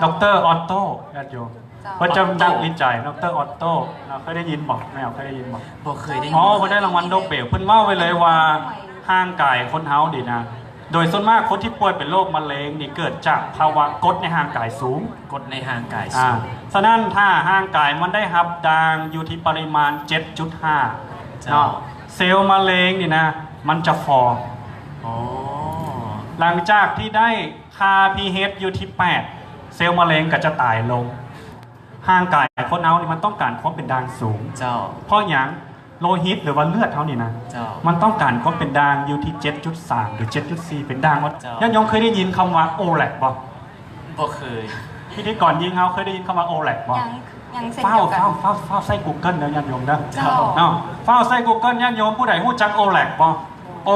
ດອກເຕີ ອອດໂຕ ຍາດໂຍມ ເຈົ້າ ເພິ່ນຈະນັກວິໄຈ ດອກເຕີ ອອດໂຕ ເນາະ ເຄີຍໄດ້ຍິນບໍ່? ແມ່ນ ເຄີຍໄດ້ຍິນບໍ່? ບໍ່ເຄີຍໄດ້ຍິນ. ອໍ ເພິ່ນໄດ້ລາງວັນໂນເບວ ເພິ່ນເວົ້າໄວ້ເລີຍວ່າ ຮ່າງກາຍຄົນເຮົານີ້ນະ ໂດຍສ່ວນມາກຄົນທີ່ປ່ວຍເປັນໂລກມະເຮັງນີ້ ເກີດຈາກພາວະກົດໃນຮ່າງກາຍສູງ ກົດໃນຮ່າງກາຍສູງ. ອ່າ ສະນັ້ນ ຖ້າຮ່າງກາຍມັນໄດ້ຮັບດ່າງຢູ່ທີ່ປະລິມານ ເຈັດຈຸດຫ້າ ເຈົ້າ ເນາະ ເຊວມະເຮັງນີ້ນະ ມັນຈະຟໍ. ອໍ ຫຼັງຈາກທີ່ໄດ້ຄ່າ pH ຢູ່ທີ່ ແປດ ເຊວມະເຮັງກໍຈະຕາຍລົງ. ຮ່າງກາຍຄົນເຮົານີ້ມັນຕ້ອງການຄວາມເປັນດ່າງສູງ. ເຈົ້າ ເພາະຫຍັງ? ໂລຫິດ ຫຼືວ່າເລືອດເຮົານີ້ນະ ເຈົ້າ ມັນຕ້ອງການຄວາມເປັນດ່າງຢູ່ທີ່ ເຈັດຈຸດສາມ ຫຼື ເຈັດຈຸດສີ່ ເປັນດ່າງ. ເຈົ້າ ຍາດໂຍມເຄີຍໄດ້ຍິນຄຳວ່າ ໂອແລັກ ບໍ່? ບໍ່ເຄີຍ. ພິທີກອນຍິງເຮົາເຄີຍໄດ້ຍິນຄຳວ່າ ໂອແລັກ ບໍ່? ຍັງ ຍັງເຊັ່ນດຽວກັນ. ຟ້າວ ຟ້າວ ຟ້າວ ຟ້າວໃສ່ Google ເດີ ຍາດໂຍມເດີ ເຈົ້າ ເນາະ ຟ້າວໃສ່ Google ຍາດໂຍມ ຜູ້ໃດຮູ້ຈັກ ໂອແລັກ ບໍ່? O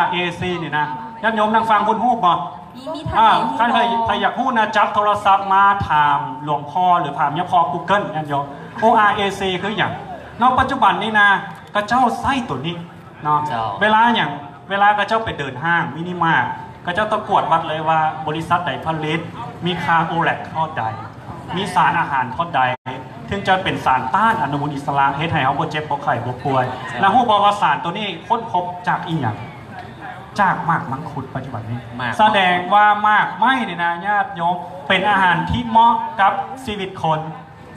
R A C ນີ້ນະ ຍາດໂຍມນັ່ງຟັງພຸ້ນຮູ້ບໍ່? ມີ ມີທ່ານໃດຮູ້ບໍ່? ອ່າ ຄັນໃຜ ໃຜຢາກຮູ້ນະ ຈັບໂທລະສັບມາຖາມຫຼວງພໍ່ ຫຼືຖາມຍາພໍ່ Google ຍາດໂຍມ. O R A C ຄືຫຍັງເນາະ? ປັດຈຸບັນນີ້ນະ ເຂົາເຈົ້າໃຊ້ໂຕນີ້ເນາະ ເຈົ້າ ເວລາຫຍັງ? ເວລາເຂົາເຈົ້າໄປເດີນຫ້າງມິນິມາດ ເຂົາເຈົ້າຕ້ອງກວດວັດເລີຍວ່າ ບໍລິສັດໃດຜະລິດ ມີຄ່າໂອແລັກເທົ່າໃດ ມີສານອາຫານເທົ່າໃດ ເຖິງຈະເປັນສານຕ້ານອະນຸມູນອິດສະຫຼະ ເຮັດໃຫ້ເຮົາບໍ່ເຈັບບໍ່ໄຂ້ບໍ່ປ່ວຍ. ເຈົ້າ ແລ້ວຮູ້ບໍ່ວ່າສານໂຕນີ້ຄົ້ນພົບຈາກອີ່ຫຍັງ? ຈາກໝາກມັງຄຸດປັດຈຸບັນນີ້. ໝາກ ສະແດງວ່າໝາກໄມ້ນີ້ນະ ຍາດໂຍມ ເປັນອາຫານທີ່ເໝາະກັບຊີວິດຄົນ.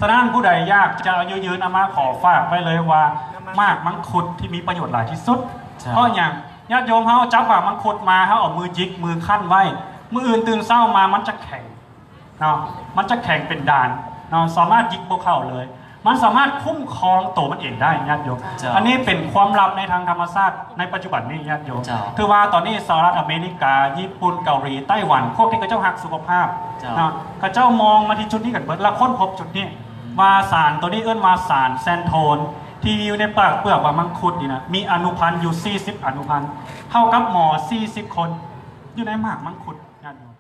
ສະນັ້ນ ຜູ້ໃດຢາກຈະອາຍຸຍືນ ອາມາຂໍຝາກໄວ້ເລີຍວ່າ ໝາກມັງຄຸດທີ່ມີປະໂຫຍດຫຼາຍທີ່ສຸດ. ເຈົ້າ ເພາະຫຍັງ? ຍາດໂຍມເຮົາຈັບໝາກມັງຄຸດມາ ເຮົາເອົາມືຫຍິກ ມືຄັ້ນໄວ້ ມື້ອື່ນຕື່ນເຊົ້າມາມັນຈະແຂງເນາະ ມັນຈະແຂງເປັນດານເນາະ ສາມາດຫຍິກບໍ່ເຂົ້າເລີຍ. ມັນສາມາດຄຸ້ມຄອງໂຕມັນເອງໄດ້ ຍາດໂຍມ. ເຈົ້າ ອັນນີ້ເປັນຄວາມລັບໃນທາງທຳມະຊາດໃນປັດຈຸບັນນີ້ ຍາດໂຍມ. ເຈົ້າ ຖືວ່າຕອນນີ້ສະຫະລັດອາເມລິກາ, ຍີ່ປຸ່ນ, ເກົາຫຼີ, ໄຕ້ຫວັນ ພວກທີ່ເຂົາເຈົ້າຮັກສຸຂະພາບ ເຈົ້າ ເນາະ ເຂົາເຈົ້າມອງມາທີ່ຈຸດນີ້ກັນເບິດ ແລະ ຄົ້ນພົບຈຸດນີ້ ອືມ ວ່າສານໂຕນີ້ເອີ້ນວ່າສານແຊນໂທນ ທີ່ຢູ່ໃນປາກເປືອກໝາກມັງຄຸດນີ້ນະ ມີອະນຸພັນຢູ່ສີ່ສິບອະນຸພັນ ເທົ່າກັບໝໍສີ່ສິບຄົນ ຢູ່ໃນໝາກມັງຄຸດ ຍາດໂຍມ.